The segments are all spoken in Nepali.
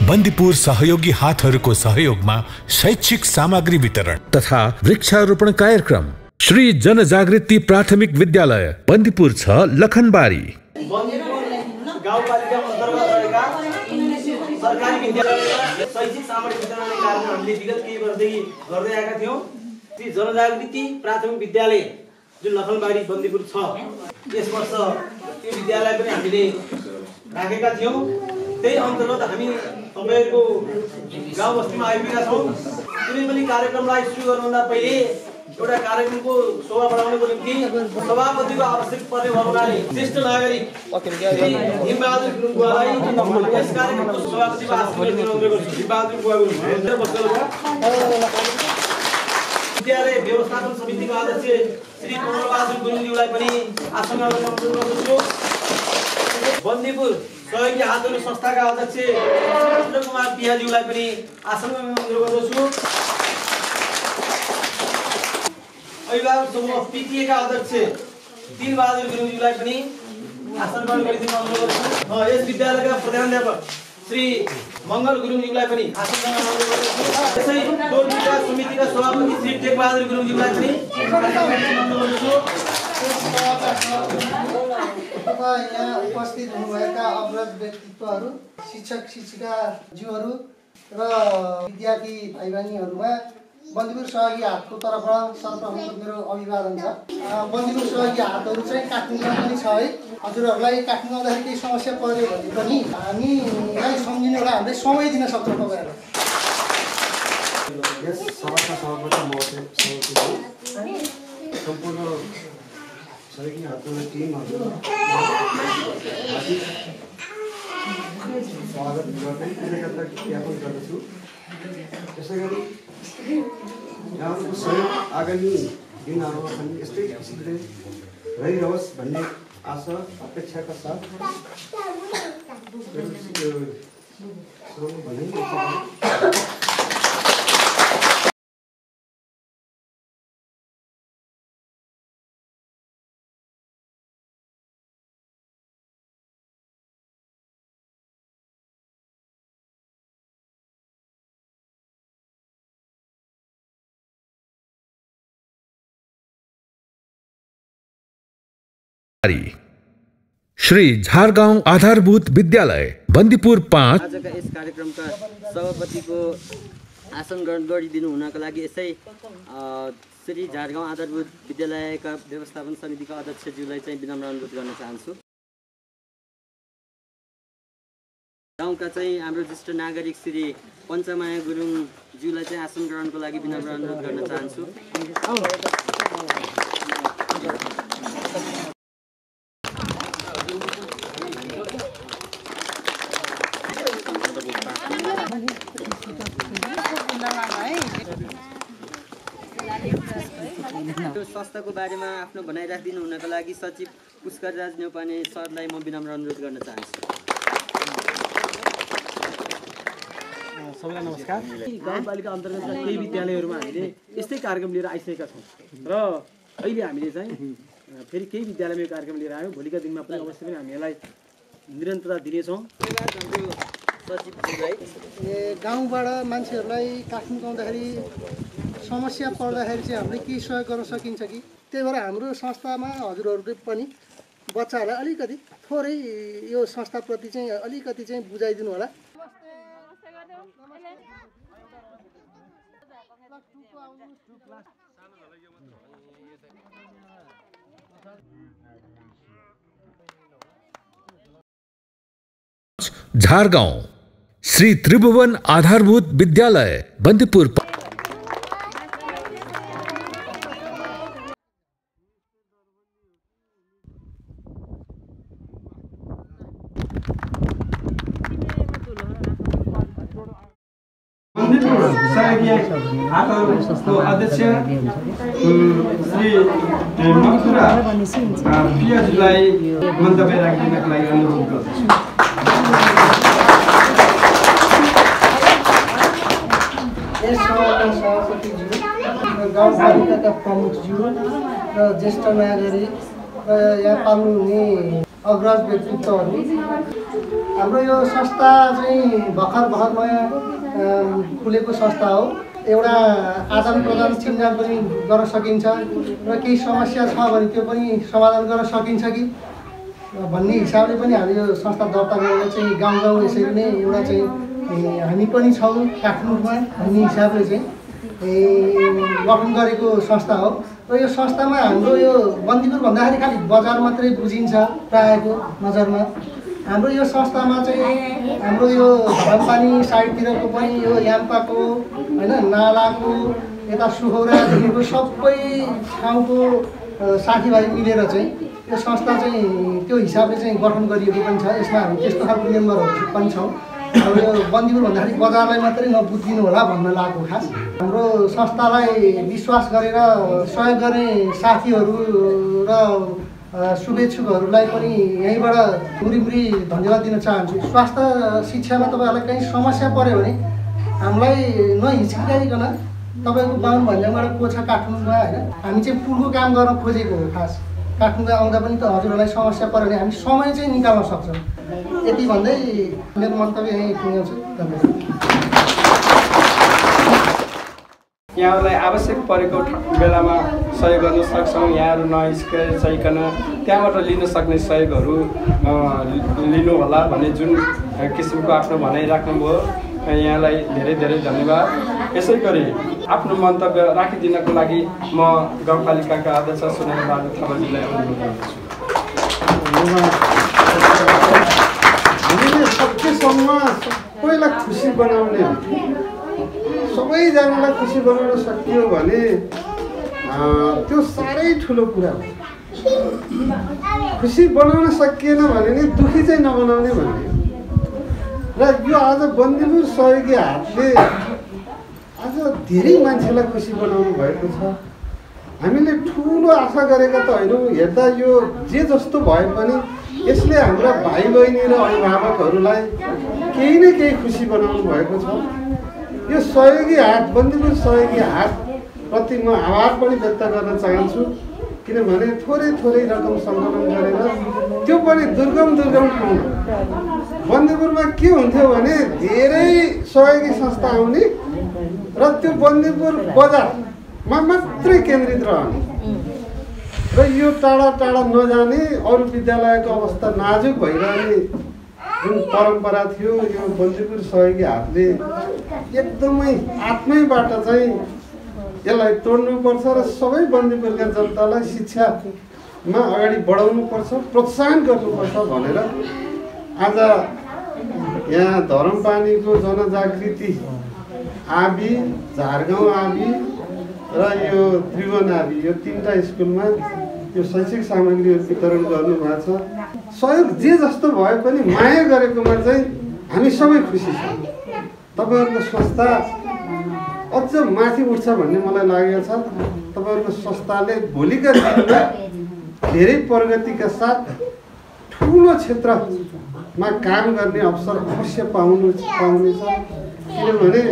बन्दीपुर सहयोगी हातहरूको सहयोगमा शैक्षिक सामग्री वितरण तथा वृक्षारोपण कार्यक्रम श्री जनजागृति प्राथमिक विद्यालय बन्दीपुर 6 लखनबारी। गाउँपालिका अन्तर्गत रहेका सरकारी विद्यालयमा शैक्षिक सामग्री वितरण कार्यक्रम हामीले विगत केही वर्षदेखि गर्दै आएका थियौँ। श्री जनजागृति प्राथमिक विद्यालय जुन लखनबारी बन्दीपुर 6 यस वर्ष त्यो विद्यालय पनि हामीले राखेका थियौँ। त्यही अन्तर्गत हामी तपाईहरुको गाउँ बस्तीमा आइपुगेका छौँ। कुनै पनि कार्यक्रमलाई सुरु गर्नुभन्दा पहिले एउटा कार्यक्रमको शोभा बढाउनको निम्ति सभापतिको आवश्यक पर्ने भएकोले श्रेष्ठ नागरिक हिमबहादुर गुरुङलाई यस कार्यक्रमको सभापतिको आशीर्वाद दिन अनुरोध गर्छु। हिमबहादुर गुरुङ विद्यालय व्यवस्थापन समितिको अध्यक्ष श्री कमलबहादुर गुरुङज्यूलाई पनि आसनमा अनुरोध गर्दछु। बन्दीपुर सहयोगी हातहरू संस्थाका अध्यक्ष श्री कुमार पियाज्यूलाई पनि आसनमा अनुरोध गर्दछु। अभिभावक समूह पीटीएका अध्यक्ष दिलबहादुर गुरुङज्यूलाई पनि आसन ग्रहण गरिदिन अनुरोध गर्छु। यस विद्यालयका प्रधानाध्यापक श्री मङ्गल गुरुङज्यूलाई पनि आसन ग्रहण अनुरोध गर्छु। त्यसै टोल विकास समितिका सभापति श्री टेकबहादुर गुरुङज्यूलाई पनि अनुरोध गर्छु। यहाँ उपस्थित हुनुभएका अग्रज व्यक्तित्वहरू, शिक्षक शिक्षिकाज्यूहरू र विद्यार्थी भाइ बहिनीहरूमा बन्दीपुर सहयोगी हातको तर्फबाट सर्वप्रथम मेरो अभिवादन छ। बन्दीपुर सहयोगी हातहरू चाहिँ काठमाडौँ पनि छ है। हजुरहरूलाई काठमाडौँ आउँदाखेरि केही समस्या पर्यो भने पनि हामीलाई सम्झिने एउटा हामीले समय दिन सक्छौँ तपाईँहरू। यस सभाका सभापति महोदय सम्पूर्ण सहयोगी हातको टिमहरू स्वागत गर्ने कृतज्ञता ज्ञापन गर्दछु। त्यसै गरी यहाँहरूको सहयोग आगामी दिनहरूमा पनि यस्तै किसिमले रहिरहोस् भन्ने आशा अपेक्षाका साथ श्री झारगाउँ आधारभूत विद्यालय बन्दीपुर 5 आजका यस कार्यक्रमका सभापतिको आसन ग्रहण गरिदिनु हुनको लागि यसै श्री झारगाउँ आधारभूत विद्यालयका व्यवस्थापन समितिका अध्यक्षज्यूलाई चाहिँ विनम्र अनुरोध गर्न चाहन्छु। गाउँका चाहिँ हाम्रो ज्येष्ठ नागरिक श्री पञ्चमाया गुरुङज्यूलाई चाहिँ आसन ग्रहणको लागि विनम्र अनुरोध गर्न चाहन्छु। संस्थाको बारेमा आफ्नो भनाइ राखिदिनु हुनको लागि सचिव पुष्कर राज नेउपाने सरलाई म विनम्र अनुरोध गर्न चाहन्छु। सबैलाई नमस्कार। गाउँपालिका अन्तर्गतका केही विद्यालयहरूमा हामीले यस्तै कार्यक्रम लिएर आइसकेका छौँ र अहिले हामीले चाहिँ फेरि केही विद्यालयमा यो कार्यक्रम लिएर आयौँ। भोलिका दिनमा पनि अवश्य पनि हामी यसलाई निरन्तरता दिनेछौँ। गाउँबाट मान्छेहरूलाई काठमाडौँ आउँदाखेरि समस्या पर्दाखेरि चाहिँ हामीले केही सहयोग गर्न सकिन्छ कि, त्यही भएर हाम्रो संस्थामा हजुरहरूले पनि बच्चाहरूलाई अलिकति थोरै यो संस्थाप्रति चाहिँ अलिकति चाहिँ बुझाइदिनु होला। झारगाउँ श्री त्रिभुवन आधारभूत विद्यालय बन्दीपुर सहयोगी हातहरूको अध्यक्ष श्री मक्सुरा पियाज्यूलाई मन्तव्य राखिदिनको लागि अनुरोध गर्दछु। गाउँपालिकाका प्रमुखज्यू र ज्येष्ठ नागरिक र यहाँ पाल्नुहुने अग्रज व्यक्तित्वहरू। हाम्रो यो संस्था चाहिँ भर्खर नयाँ खुलेको संस्था हो। एउटा आदान प्रदान चिनजान पनि गर्न सकिन्छ र केही समस्या छ भने त्यो पनि समाधान गर्न सकिन्छ कि भन्ने हिसाबले पनि हामी यो संस्था दर्ता गरेर चाहिँ गाउँ यसरी नै एउटा चाहिँ हामी पनि छौँ काठमाडौँमा भन्ने हिसाबले चाहिँ गठन गरेको संस्था हो। र यो संस्थामा हाम्रो यो बन्दीपुर भन्दाखेरि खालि बजार मात्रै बुझिन्छ प्रायःको नजरमा। हाम्रो यो संस्थामा चाहिँ हाम्रो यो धरमपानी साइडतिरको पनि यो याम्पाको होइन नालाको यता सुखौरादेखिको सबै ठाउँको साथीभाइ मिलेर चाहिँ यो संस्था चाहिँ त्यो हिसाबले चाहिँ गठन गरिएको पनि छ। यसमा हामी त्यस्तो खालको मेम्बरहरू पनि छौँ। अब यो बन्दीपुर भन्दाखेरि बजारलाई मात्रै नबुझिदिनु होला भन्न लागेको खास। हाम्रो संस्थालाई विश्वास गरेर सहयोग गर्ने साथीहरू र शुभेच्छुकहरूलाई पनि यहीँबाट मुरी धन्यवाद दिन चाहन्छु। स्वास्थ्य शिक्षामा तपाईँहरूलाई कहीँ समस्या पऱ्यो भने हामीलाई नहिचकिचाइकन तपाईँको बाहुन भन्ज्याङबाट को छ काठमाडौँमा होइन, हामी चाहिँ पुलको काम गर्न खोजेको हो खास। काठमाडौँ आउँदा पनि त हजुरहरूलाई समस्या पऱ्यो भने हामी समय चाहिँ निकाल्न सक्छौँ। यति भन्दै मेरो मन्तव्य यहीँ टुङ्ग्याउँछु। धन्यवाद। यहाँहरूलाई आवश्यक परेको बेलामा सहयोग गर्न सक्छौँ। यहाँहरू नहिचकिचाइकन त्यहाँबाट लिन सक्ने सहयोगहरू लिनु होला भन्ने जुन किसिमको आफ्नो भनाइ राख्नुभयो, यहाँलाई धेरै धेरै धन्यवाद। यसै गरी आफ्नो मन्तव्य राखिदिनको लागि म गाउँपालिकाका अध्यक्ष सुनेन्द्रबहादुर थापाजीलाई अनुरोध गर्दछु। हामीले सकेसम्म सबैलाई खुसी बनाउने, सबैजनालाई खुसी बनाउन सकियो भने त्यो साह्रै ठुलो कुरा हो। खुसी बनाउन सकिएन भने नि दुखी चाहिँ नबनाउने भन्ने। र यो आज बन्दीपुर सहयोगी हातले आज धेरै मान्छेलाई खुसी बनाउनु भएको छ। हामीले ठुलो आशा गरेका त होइनौँ। हेर्दा यो जे जस्तो भए पनि यसले हाम्रा भाइ बहिनी र अभिभावकहरूलाई केही न केही खुसी बनाउनु भएको छ। यो सहयोगी हात, बन्दीपुर सहयोगी हातप्रति म आभार पनि व्यक्त गर्न चाहन्छु। किनभने थोरै रकम सङ्कलन गरेर त्यो पनि दुर्गम ठाउँमा। बन्दीपुरमा के हुन्थ्यो भने धेरै सहयोगी संस्था आउने र त्यो बन्दीपुर बजारमा मात्रै केन्द्रित रहने र यो टाढा नजाने, अरू विद्यालयको अवस्था नाजुक भइरहने जुन परम्परा थियो, यो बन्दीपुर सहयोगी हातले एकदमै आत्मैबाट चाहिँ यसलाई तोड्नुपर्छ र सबै बन्दीपुरका जनतालाई शिक्षामा अगाडि बढाउनुपर्छ, प्रोत्साहन गर्नुपर्छ भनेर आज यहाँ धरमपानीको जनजागृति आबी, झारगाउँ आबी र यो त्रिभुवन आबी, यो तीनटा स्कुलमा यो शैक्षिक सामग्रीहरू वितरण गर्नुभएको छ। सहयोग जे जस्तो भए पनि माया गरेकोमा चाहिँ हामी सबै खुसी छौँ। तपाईँहरूको संस्था अझ माथि उठ्छ भन्ने मलाई लागेको छ। तपाईँहरूको संस्थाले भोलिका दिनमा धेरै प्रगतिका साथ ठुलो क्षेत्रमा काम गर्ने अवसर अवश्य पाउनेछ। किनभने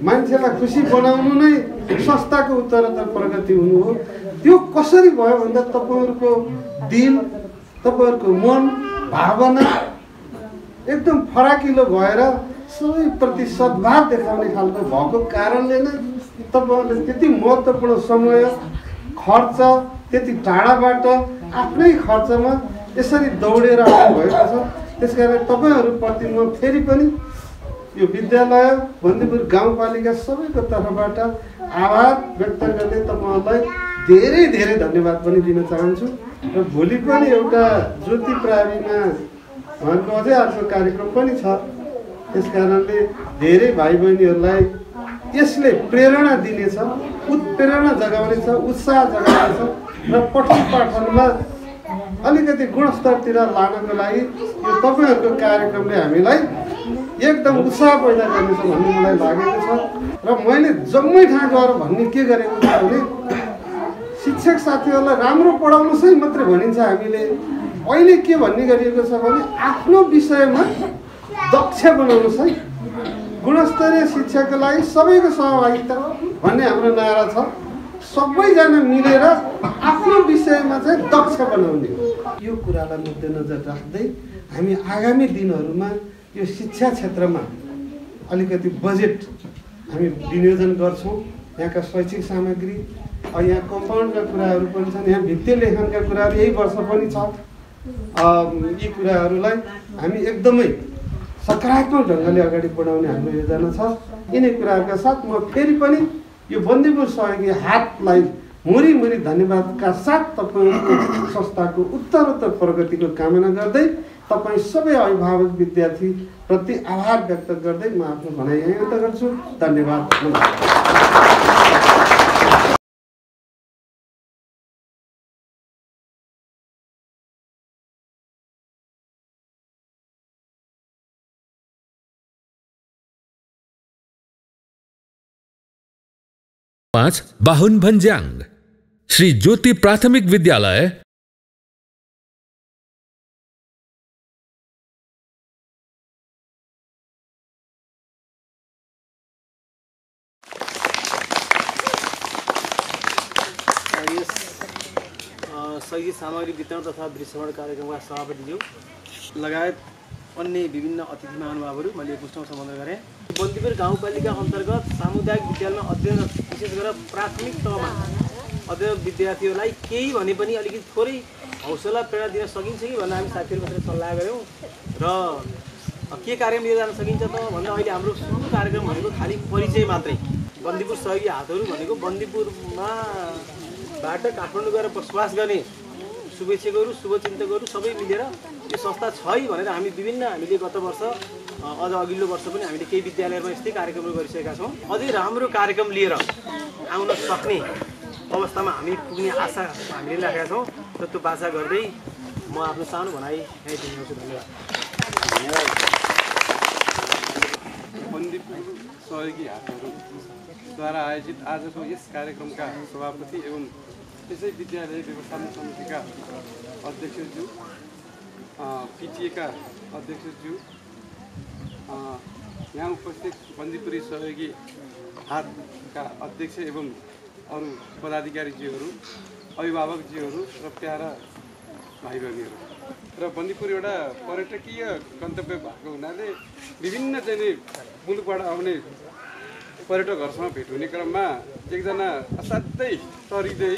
मान्छेलाई खुसी बनाउनु नै संस्थाको उत्तरोत्तर प्रगति हुनु हो। त्यो कसरी भयो भन्दा तपाईँहरूको दिल, तपाईँहरूको मन, भावना एकदम फराकिलो भएर सबैप्रति सद्भाव देखाउने खालको भएको कारणले नै तपाईँहरूले त्यति महत्त्वपूर्ण समय, खर्च, त्यति टाढाबाट आफ्नै खर्चमा यसरी दौडेर आउनुभएको छ। त्यसकारण तपाईँहरूप्रति म फेरि पनि यो विद्यालय, बन्दीपुर गाउँपालिका सबैको तर्फबाट आभार व्यक्त गर्दै तपाईँहरूलाई धेरै धन्यवाद पनि दिन चाहन्छु। र भोलि पनि एउटा ज्योति प्राविमा उहाँको अझै अर्को कार्यक्रम पनि छ। त्यसकारणले धेरै भाइ बहिनीहरूलाई यसले प्रेरणा दिनेछ, उत्प्रेरणा जगाउनेछ, उत्साह जगाउनेछ र पठन पाठनमा अलिकति गुणस्तरतिर लानको लागि यो तपाईँहरूको कार्यक्रमले हामीलाई एकदम उत्साह पैदा गर्नेछ भन्ने मलाई लागेको छ। र मैले जम्मै ठाउँ गएर भन्ने के गरेको छ भने शिक्षक साथीहरूलाई राम्रो पढाउनुहोस् है मात्रै भनिन्छ। हामीले अहिले के भन्ने गरिएको छ भने आफ्नो विषयमा दक्ष बनाउनुहोस् है। गुणस्तरीय शिक्षाको लागि सबैको सहभागिता भन्ने हाम्रो नारा छ। सबैजना मिलेर आफ्नो विषयमा चाहिँ दक्ष बनाउने हो। यो कुरालाई मध्यनजर राख्दै हामी आगामी दिनहरूमा यो शिक्षा क्षेत्रमा अलिकति बजेट हामी विनियोजन गर्छौँ। यहाँका शैक्षिक सामग्री यहाँ कम्पाउन्डका कुराहरू पनि छन्, यहाँ भित्ते लेखनका कुराहरू यही वर्ष पनि छ। यी कुराहरूलाई हामी एकदमै सकारात्मक ढङ्गले अगाडि बढाउने हाम्रो योजना छ। यिनै कुराहरूका साथ म फेरि पनि यो बन्दीपुर सहयोगी हातलाई मुरी धन्यवादका साथ तपाईँको संस्थाको उत्तरोत्तर प्रगतिको कामना गर्दै तपाईँ सबै अभिभावक विद्यार्थी प्रति आभार व्यक्त गर्दै म आफ्नो भनाइ यहीँ अन्त गर्छु। धन्यवाद। 5 बाहुन भन्ज्याङ श्री ज्योति प्राथमिक विद्यालय शैक्षिक सामग्री वितरण तथा वृक्षारोपण कार्यक्रमका सभापतिज्यू लगायत अन्य विभिन्न अतिथि महानुभावहरू मैले पुष्टमा सम्बोधन गरेँ। बन्दीपुर गाउँपालिका अन्तर्गत सामुदायिक विद्यालयमा अध्ययन विशेष गरेर प्राथमिक तहमा अध्ययन विद्यार्थीहरूलाई केही भने पनि अलिकति थोरै हौसला प्रेरणा दिन सकिन्छ कि भनेर हामी साथीहरूसँग सल्लाह गऱ्यौँ र के कार्यक्रम लिएर जान सकिन्छ त भन्दा अहिले हाम्रो सुरु कार्यक्रम भनेको खालि परिचय मात्रै। बन्दीपुर सहयोगी हातहरू भनेको बन्दीपुरमा बाट काठमाडौँ गएर बसोबास गर्ने शुभेच्छकहरू शुभचिन्तकहरू सबै मिलेर यो संस्था छ है भनेर हामीले गत वर्ष अझ अघिल्लो वर्ष पनि हामीले केही विद्यालयमा यस्तै कार्यक्रमहरू गरिसकेका छौँ। अझै राम्रो कार्यक्रम लिएर आउन सक्ने अवस्थामा हामी पुग्ने आशा हामीले राखेका छौँ र त्यो बाचा गर्दै म आफ्नो सानो भनाइ यहीँ दिन्छु। धन्यवाद। बन्दीपुर सहयोगी हातहरूद्वारा आयोजित आजको यस कार्यक्रमका सभापति एवं त्यसै विद्यालय व्यवस्थापन समितिका अध्यक्षज्यू, पिटिएका अध्यक्षज्यू, यहाँ उपस्थित बन्दीपुरी सहयोगी हातका अध्यक्ष एवं अरू पदाधिकारीज्यूहरू, अभिभावकज्यूहरू र प्यारा भाइ बहिनीहरू र बन्दीपुर एउटा पर्यटकीय गन्तव्य भएको हुनाले विभिन्न चाहिँ मुलुकबाट आउने पर्यटकहरूसँग भेट हुने क्रममा एकजना असाध्यै तरिँदै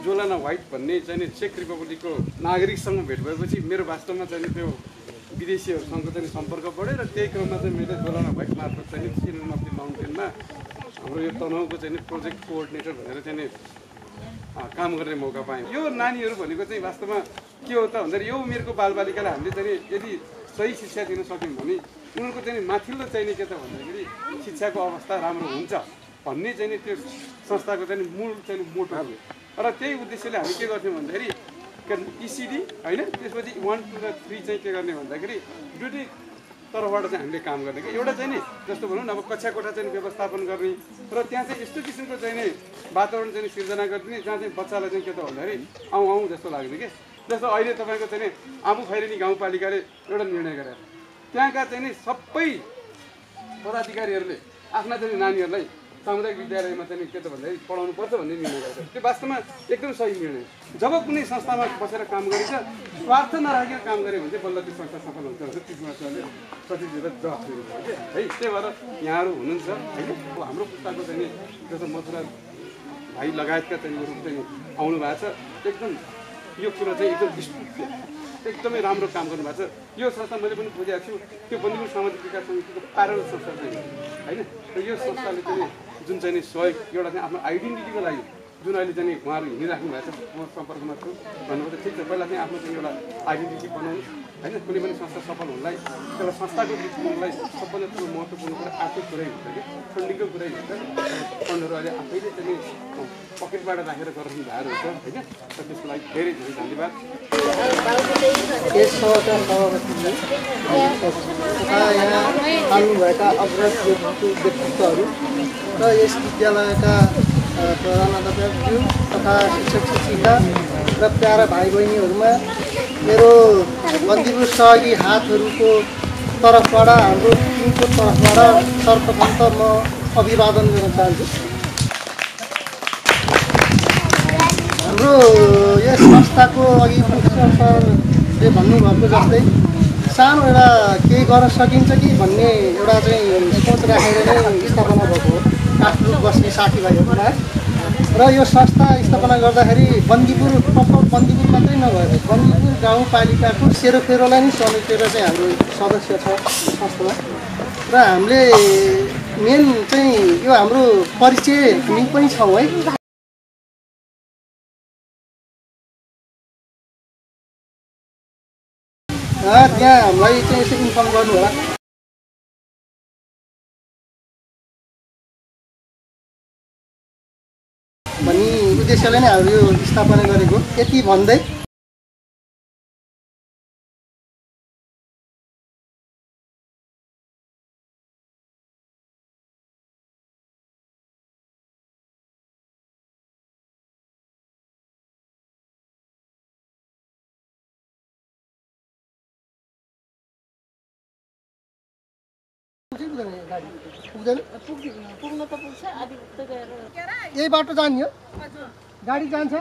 जोलाना व्हाइट भन्ने चाहिँ चेक रिपब्लिकको नागरिकसँग भेट भएपछि मेरो वास्तवमा चाहिँ त्यो विदेशीहरूसँग चाहिँ सम्पर्क बढ्यो र त्यही क्रममा चाहिँ मैले जोलाना व्हाइट मार्फत चाहिँ चिल्ड्रेन अफ द माउन्टेनमा हाम्रो यो तनहुको चाहिँ प्रोजेक्ट कोअर्डिनेटर भनेर चाहिँ काम गर्ने मौका पाएँ। यो नानीहरू भनेको चाहिँ वास्तवमा के हो त भन्दाखेरि यो उमेरको बालबालिकालाई हामीले चाहिँ यदि सही शिक्षा दिन सक्यौँ भने उनीहरूको चाहिँ माथिल्लो चाहिँ के त भन्दाखेरि शिक्षाको अवस्था राम्रो हुन्छ भन्ने चाहिँ त्यो संस्थाको चाहिँ मूल चाहिँ मोटो हो। र त्यही उद्देश्यले हामी के गर्थ्यौँ भन्दाखेरि इसिडी होइन, त्यसपछि 1, 2 र 3 चाहिँ के गर्ने भन्दाखेरि दुईटै तर्फबाट चाहिँ हामीले काम गर्ने कि एउटा चाहिँ नि जस्तो भनौँ न अब कक्षा कोठा चाहिँ व्यवस्थापन गर्ने र त्यहाँ चाहिँ यस्तो किसिमको चाहिँ नि वातावरण चाहिँ सिर्जना गरिदिने जहाँ चाहिँ बच्चालाई चाहिँ के त भन्दाखेरि आउँ जस्तो लाग्ने कि जस्तो अहिले तपाईँको चाहिँ नि आमु खैरेनी गाउँपालिकाले एउटा निर्णय गरेर त्यहाँका चाहिँ नि सबै पदाधिकारीहरूले आफ्ना चाहिँ नानीहरूलाई सामुदायिक विद्यालयमा चाहिँ के त भन्दाखेरि पढाउनु पर्छ भन्ने निर्णय गर्छ। त्यो वास्तवमा एकदम सही निर्णय। जब कुनै संस्थामा बसेर काम गरिन्छ स्वार्थ नराखेर काम गऱ्यो भने चाहिँ बल्ल त्यो संस्था सफल हुन्छ भनेर त्यसमा प्रतिनिधिले जवाफ दिनुभयो है। त्यही भएर यहाँहरू हुनुहुन्छ होइन। हाम्रो पुस्ताको चाहिँ जस्तो मथुरा भाइ लगायतका चाहिँ चाहिँ आउनु भएको छ। एकदम यो कुरा चाहिँ एकदमै राम्रो काम गर्नुभएको छ। यो संस्था मैले पनि बुझेको छु त्यो बन्दीपुर सामाजिक विकास समितिको प्यारल संस्था चाहिँ होइन। र यो संस्थाले चाहिँ जुन चाहिँ सहयोग एउटा चाहिँ आफ्नो आइडेन्टिटीको लागि जुन अहिले चाहिँ उहाँहरू हिँडिराख्नु भएको छ म सम्पर्कमा छु भन्नुभयो त ठिक छ। पहिला चाहिँ आफ्नो चाहिँ एउटा आइडेन्टिटी बनाउनु होइन। कुनै पनि संस्था सफल हुनलाई एउटा संस्थाको बिचलाई सबभन्दा ठुलो महत्त्वपूर्ण कुरा आर्थिक कुरै हुन्छ कि फन्डिङको कुरै हुन्छ। फन्डहरू अहिले आफैले चाहिँ पकेटबाट राखेर गरिरहनु भएको हुन्छ होइन। र त्यसको लागि धेरै धेरै धन्यवाद। यस सभाका सभापतिले तथा यहाँ आउनुभएका अग्रज व्यक्तित्वहरू र यस विद्यालयका प्रधानाध्यापकज्यू तथा शिक्षक शिक्षिका र प्यारा भाइ बहिनीहरूमा मेरो बन्दीपुर सहयोगी हातहरूको तर्फबाट हाम्रो टिमको तर्फबाट सर्वप्रथम त म अभिवादन गर्न चाहन्छु। हाम्रो यस संस्थाको अघि प्रोफेसर सरले भन्नुभएको जस्तै सानो एउटा केही गर्न सकिन्छ कि भन्ने एउटा चाहिँ सोच राखेर नै स्थापना भएको हो काठमाडौँ बस्ने साथीभाइहरूमा र यो संस्था स्थापना गर्दाखेरि बन्दीपुर बन्दीपुर मात्रै नभएर बन्दीपुर गाउँपालिकाको सेरोफेरोलाई नै समेटेर चाहिँ हाम्रो सदस्य छ संस्थामा र हामीले मेन चाहिँ यो हाम्रो परिचय हामी पनि छौँ है त्यहाँ हामीलाई चाहिँ यसो इन्फर्म गर्नु होला भन्ने उद्देश्यले नै हाम्रो यो स्थापना गरेको यति भन्दै पुग्न त पुग्छ यही बाटो जाने हो गाडी जान्छ